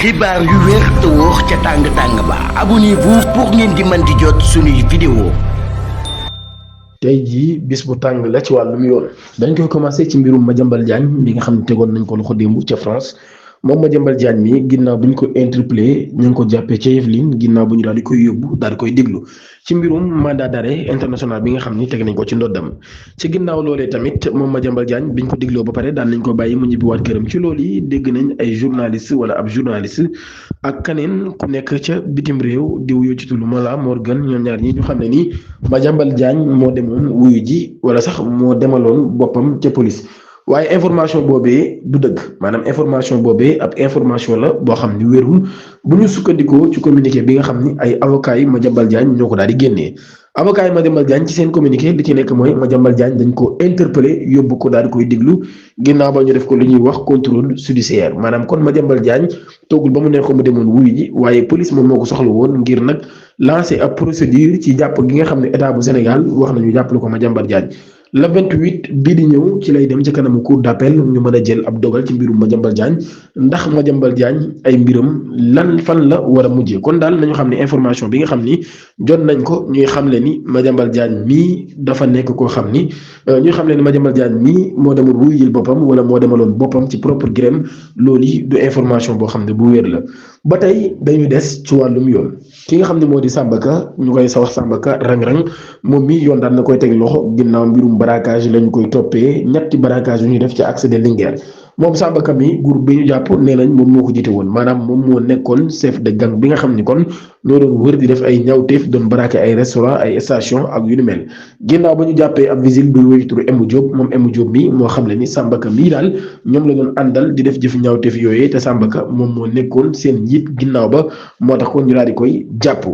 xibaar yu wér te wóor ca tàng tàng ba abonnez-vous pour ngeen di mën di jot suñuy vidéo. tey jii bis bu tàng la ci wàllum yoon dañ koy commencé ci mbirum Madiambal Diagne bi nga xam ne tegoon nañ ko loxo démb ca France moom Madiambal Diagne mi ginnaaw bu ñu ko interpellé ñu ngi ko jàppee ca Yvelines ginnaaw bu ñu daal di koy yóbbu daal di koy déglu ci mbirum mandat d'arrêt international bi nga xam ni teg nañ ko ci ndoddam ci ginnaaw loolee tamit moom Madiambal Diagne biñ ko dégloo ba pare daan nañ ko bàyyi mu ñibbiwaat këram ci loolu yi dégg nañ ay journaliste wala ab journaliste ak kaneen ku nekk ca bitim réew di wuyu ci tulu Mollah Morgun ñoom ñaar ñi ñu xam ne ni Madiambal Diagne moo demoon wuyu ji wala sax moo demaloon boppam ca police. waaye information boobee du dëgg maanaam information boobee ab information la boo xam ni wérul bu ñu sukkandikoo ci communiqué bi nga xam ni ay avocats yi Madiambal Diagne ñoo ko daal di génnee avocats yi Madiambal Diagne ci seen communiqué li ci nekk mooy Madiambal Diagne dañ ko interpellé yóbbu ko daal di koy déglu ginnaaw ba ñu def ko lu ñuy wax contrôle judiciaire maanaam kon Madiambal Diagne toogul ba mu nekk ko mu demoon wuyu ji waaye police moom moo ko soxla woon ngir nag lancer ab procédure ci jàpp gi nga xam ne état bu Sénégal wax nañu jàppale ko Madiambal Diagne le 28 bii di ñëw ci lay dem ci kanamu cour d'appel ñu mën a jël ab dogal ci mbirum Madiambal Diagne ndax Madiambal Diagne ay mbiram lan fan la war a mujjee kon daal nañu xam ne information bi nga xam ni jot nañ ko ñuy xamle ni Madiambal Diagne mii dafa nekk koo xam ni ñuy xamle ni Madiambal Diagne mii moo demoon wuyul boppam wala moo demaloon boppam ci propre gré loolu yi du information boo xam ne bu wér la ba tey dañu des ci wàllum yoon ki nga xam ne moo di Samba Ka ñu koy sa wax Samba Ka rang-rang moom mi yoon daan na koy teg loxo ginnaaw mbirum braquage lañu koy toppee ñetti braquage yu ñuy def ci accès de Linguère moom Samba Ka mi groupe bi ñu jàpp nee nañ moom moo ko jiite woon maanaam moom moo nekkoon chef de gang bi nga xam ni kon ñoo doon wër di def ay ñawteef doon braquer ay restaurant ay station ak yu ni mel ginnaaw ba ñu jàppee ab visite bu wéy turu Emu Diop moom Emu Diop mi moo xam le ni Samba Ka mii daal ñoom la doon àndal di def jëf ñawteef yooyee te Samba Ka moom moo nekkoon seen njiit ginnaaw ba moo tax kon ñu daal di koy jàpp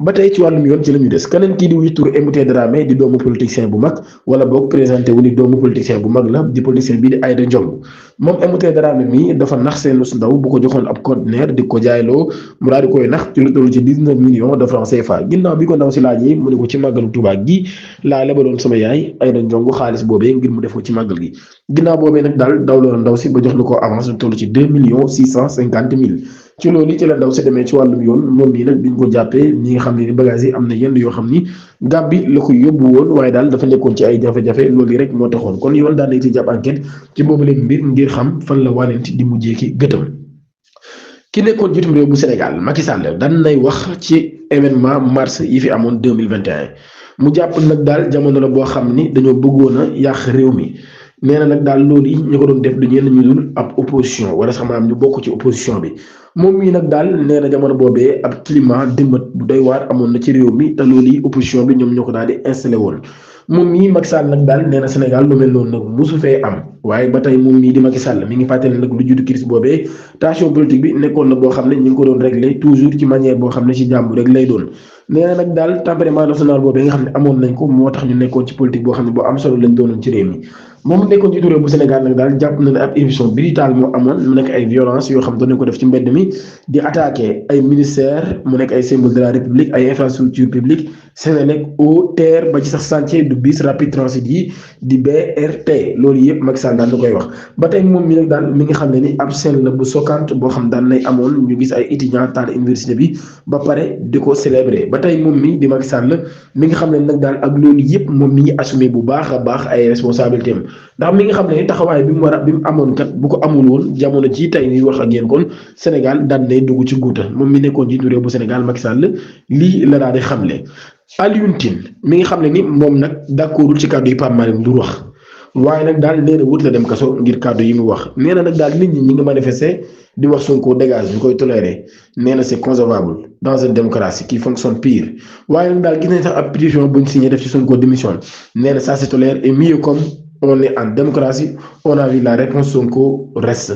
ba tey ci wàllum yoon ci la ñu des keneen kii di wuy turu Embouté Dramé di doomu politicien bu mag wala boog présenté wu ni doomu politicien bu mag la di politicien bii di Aïda Ndiongue moom Embouté Dramé mi dafa nax seen su ndaw bu ko joxoon ab conteneur di ko jaayloo mu daal di koy nax ci lu toll ci 19 millions de francs CFA ginnaaw bi ko ndaw si laajee mu ne ko ci màggalu Tuubaa gi laa lebaloon sama yaay Aïda Ndiongue xaalis boobee ngir mu def ko ci màggal gi ginnaaw boobee nag daal dawloon ndaw si ba jox lu ko avance lu toll ci 2 millions 650 mille ci loolu ci la ndaw si demee ci wàllum yoon moom nii nag duñ ko jàppee ñi nga xam ne ni bagage yi am na yenn yoo xam ni Gàmbi la ko yóbbu woon waaye daal dafa nekkoon ci ay jafe-jafe loolu yi rek moo taxoon kon yoon daan nañ ci jàpp enquête ci boobu léegi mbir ngir xam fan la wànnent di mujjee ki gëtam ki nekkoon jiitum réew bu Sénégal Macky Sall daan nay wax ci événement mars yi fi amoon 2021 mu jàpp nag daal jamono la boo xam ni dañoo bëggoon a yàq réew mi nee na nag daal loolu yi ñu ko doon def du ñenn ñu dul ab opposition wala sax maanaam ñu bokk ci opposition bi moom mii nag daal nee na jamono boobee ab climat dëmbat bu doy waar amoon na ci réew mi te loolu yi opposition bi ñoom ñoo ko daal di installé woon moom mii Macky Sall nag daal nee na Sénégal lu mel noonu nag mosu fee am waaye ba tey moom mii di Macky Sall mi ngi fàttali nag lu judd crise boobee tension politique bi nekkoon na boo xam ne ñu ngi ko doon réglé toujours ci manière boo xam ne ci jàmm rek lay doon nee na nag daal tempérament national boobee nga xam ne amoon nañ ko moo tax ñu nekkoon ci politique boo xam ne boo am solo lañ doonoon ci réew mi moom nekkoon ci réew bu Sénégal nag daal jàpp na ne ab émission brutale moo amoon mu nekk ay violence yoo xam doon nañ ko def ci mbedd mi di attaquer ay ministères mu nekk ay symbole de la république ay infrastructure publique Sénélec eau terre ba ci sax chantier du bus rapide transit yi di BRT loolu yëpp Macky Sall daal da koy wax ba tey moom mi nag daal mi ngi xam ne ni ab scène la bu choquante boo xam daan nay amoon ñu gis ay étudiants taal université bi ba pare di ko célébrer ba tey moom mi di Macky Sall mi ngi xam ne nag daal ak loolu yëpp moom mi ngi assumer bu baax a baax ay responsabilités am ndax mi nga xam ne taxawaay bi mu war a bi mu amoon kat bu ko amul woon jamono ji tey ñuy wax ak yéen kon Sénégal daan nay dugg ci guuta moom mi nekkoon jiitu réew bu Sénégal Macky Sall lii la daal di xamle Alioune Tine mi nga xam ne ni moom nag d'accordul ci kàddu yi Pape Malick Ndour wax waaye nag daal nee na wut la dem kaso ngir kàddu yi mu wax nee na nag daal nit ñi ñi ngi manifester di wax Sonko dégage ñu koy tolérer nee na c'est concevable dans une démocratie qui fonctionne pire waaye nag daal gis nañ sax ab pétition buñ signé def ci Sonko démission nee na ça se tolère et mieux comme on est en démocratie on a vu la réponse Sonko reste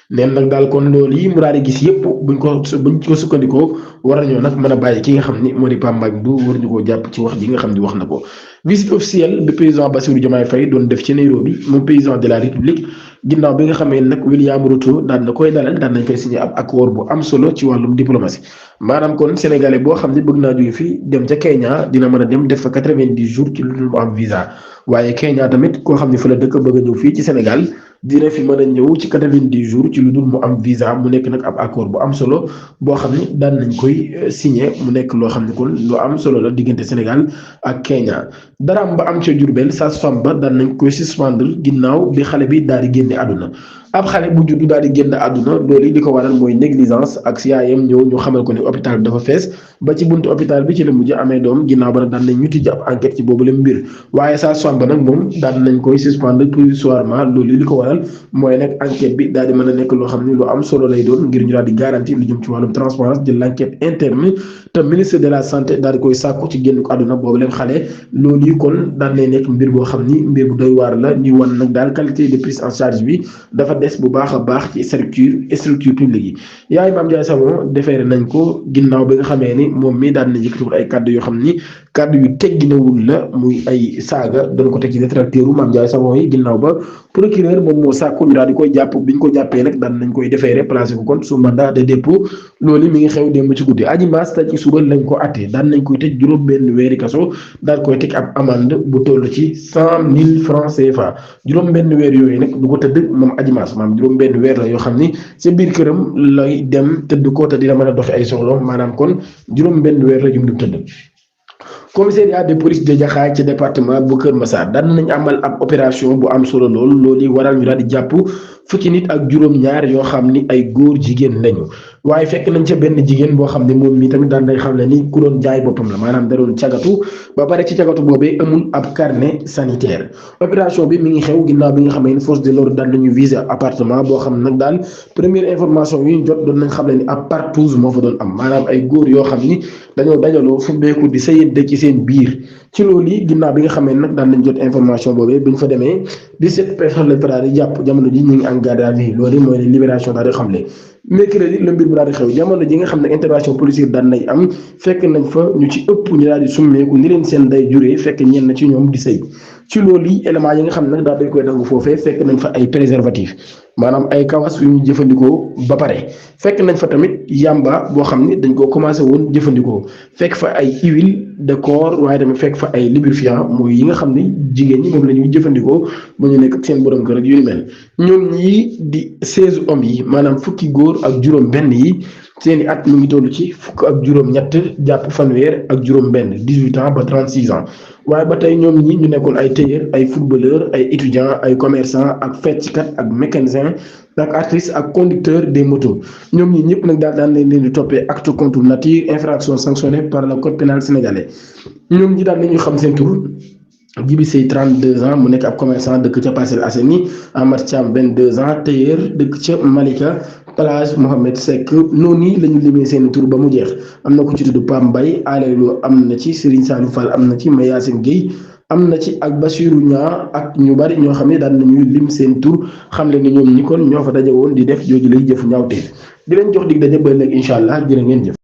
neen nag daal kon loolu yi mu daal di gis yëpp buñ ko sukkandikoo war nañoo nag mën a bàyyi ki nga xam ni moo di Pape Malick Ndour war ñu koo jàpp ci wax ji nga xam ni wax na ko visite officielle bi président Bassirou Diomaye Faye doon def ci Nairobi moom président de la République ginnaaw bi nga xamee nag William Ruto daan na koy dalal daan nañ koy signé ab accord bu am solo ci wàllum diplomatie maanaam kon sénégalais boo xam ne bëgg naa jóge fii dem ca Kenya dina mën a dem def fa 90 jours ci lu dul mu am visa waaye Kenya tamit koo xam ne fa la dëkk bëgg a ñëw fii ci Sénégal dina fi mën a ñëw ci 90 jours ci lu dul mu am visa mu nekk nag ab accord bu am solo boo xam ni daan nañ koy signé mu nekk loo xam ne kon lu am solo la diggante Sénégal ak Kenya. daraam ba am ca Diourbel sage-femme ba daan nañ koy suspendre ginnaaw bi xale bi daal di génne àdduna. ab xale bu juddu daal di génn àdduna loolu li ko waral mooy négligence ak yaayam ñëw ñu xamal ko ne hôpital bi dafa fees ba ci buntu hôpital bi ci la mujj amee doom ginnaaw ba nag daan nañ ñu tijji ab enquête ci boobu la mbir waaye sage-femme ba nag moom daan nañ koy suspendre provisoirement loolu li ko waral mooy nag enquête bi daal di mën a nekk loo xam ne lu am solo lay doon ngir ñu daal di garantir lu jëm ci wàllum transparence de l'enquête interne te ministre de la santé daal di koy sàkku ci génn ko àdduna boobu leen xale loolu yi kon daan lay nekk mbir boo xam ni mbir bu doy waar la ñuy wan nag daal qualité de prise en charge bi dafa des bu baax a baax ci structure publique yi yaay Mame Ndiaye Savon defeere nañ ko ginnaaw bi nga xamee ni moom mi daan na yëkkatiwul ay kàddu yoo xam ni kàddu yu tegginawul la muy ay saaga doon ko teg ci détracteuru Mame Ndiaye Savon yi ginnaaw ba procureur moom moo sàkku ñu daal di koy jàpp bi ñu ko jàppee nag daan nañ koy defeere placé ko kon sous mandat de dépôt loolu mi ngi xew démb ci guddi Adji Mass tey ci suba lañ ko attee daan nañ koy tëj juróom benn weeri kaso daal koy teg ab amende bu toll ci 100 000 francs CFA juróom benn weer yooyu nag du ko tëdd moom Adji Mass maanaam juróom benn weer la yoo xam ni sa biir këram lay dem tëdd ko te dina mën a doxi ay soxla maanaam kon juróom benn weer la jum du tëdd. commissariat de police de Jaxaay ci département bu Kër Massar daan nañ amal ab opération bu am solo loolu waral ñu daal di jàpp fukki nit ak juróom-ñaar yoo xam ni ay góor jigéen lañu waaye fekk nañ ca benn jigéen boo xam ne moom mi tamit daan day xam ne ni ku doon jaay boppam la maanaam da doon cagatu ba pare ci cagatu boobee amul ab carnet sanitaire opération bi mi ngi xew ginnaaw bi nga xam ne force de l'ordre daan nañu viser appartement boo xam nag daal première information yi ñu jot doon nañ xam ne ni ab partouze moo fa doon am maanaam ay góor yoo xam ni dañoo dajaloo fu beeku di sëyante ci seen biir ci loolu yi ginnaaw bi nga xamee nag daan nañ jot information boobee bi ñu fa demee 17 personnes lañ fa daal di jàpp jamono ji ñu ngi en garde à vue loolu mooy ne libération daal di xamle mercredi la mbir bu daal di xew jamono ji nga xam ne intervention policière daan nay am fekk nañ fa ñu ci ëpp ñu daal di summeeku ni leen seen day juree fekk ñenn ci ñoom di sëy ci loolu yi éléments yi nga xam ne nag daal dañ koy nangu foofee fekk nañ fa ay préservatif maanaam ay kawas yu ñu jëfandikoo ba pare fekk nañ fa tamit yamba boo xam ni dañ koo commencé woon jëfandikoo fekk fa ay huile de corps waaye tamit fekk fa ay lubrifiant mooy yi nga xam ni jigéen ñi moom la ñuy jëfandikoo ba ñu nekk ak seen borom kër ak yu ni mel ñoom ñii di 16 hommes yi maanaam fukki góor ak juróom benn yi seeni at mu ngi toll ci fukk ak juróom ñett jàpp fanweer ak juróom benn 18 ans ba 36 ans waaye ba tey ñoom ñi ñu nekkoon ay tailleur ay footballeur ay étudiant ay commerçant ak fecckat ak mécanicien ak artiste ak conducteur des motos ñoom ñi ñëpp nag daal daan leen di toppee acte contre nature infraction sanctionnée par le code pénal sénégalais ñoom ñi daal nañu xam seen tur Djibi Seye 32 ans mu nekk ab commerçant dëkk ca Parcelles Assainies Amar Thiam 22 ans tailleur dëkk ca Malika Plage Mohamed Seck noonu la ñu limee seen tur ba mu jeex am na ku ci tudd Pam Mbaye Alelo am na ci Serigne Salou Fall am na ci Mayacine Gueye am na ci ak Bassirou Niang ak ñu bari ñoo xam ne daan nañuy lim seen tur xam leen ni ñoom ñi kon ñoo fa daje woon di def jooju lay jëf ñaawteef di leen jox dig daje ba ëllëg incha allah jërë ngeen jëf.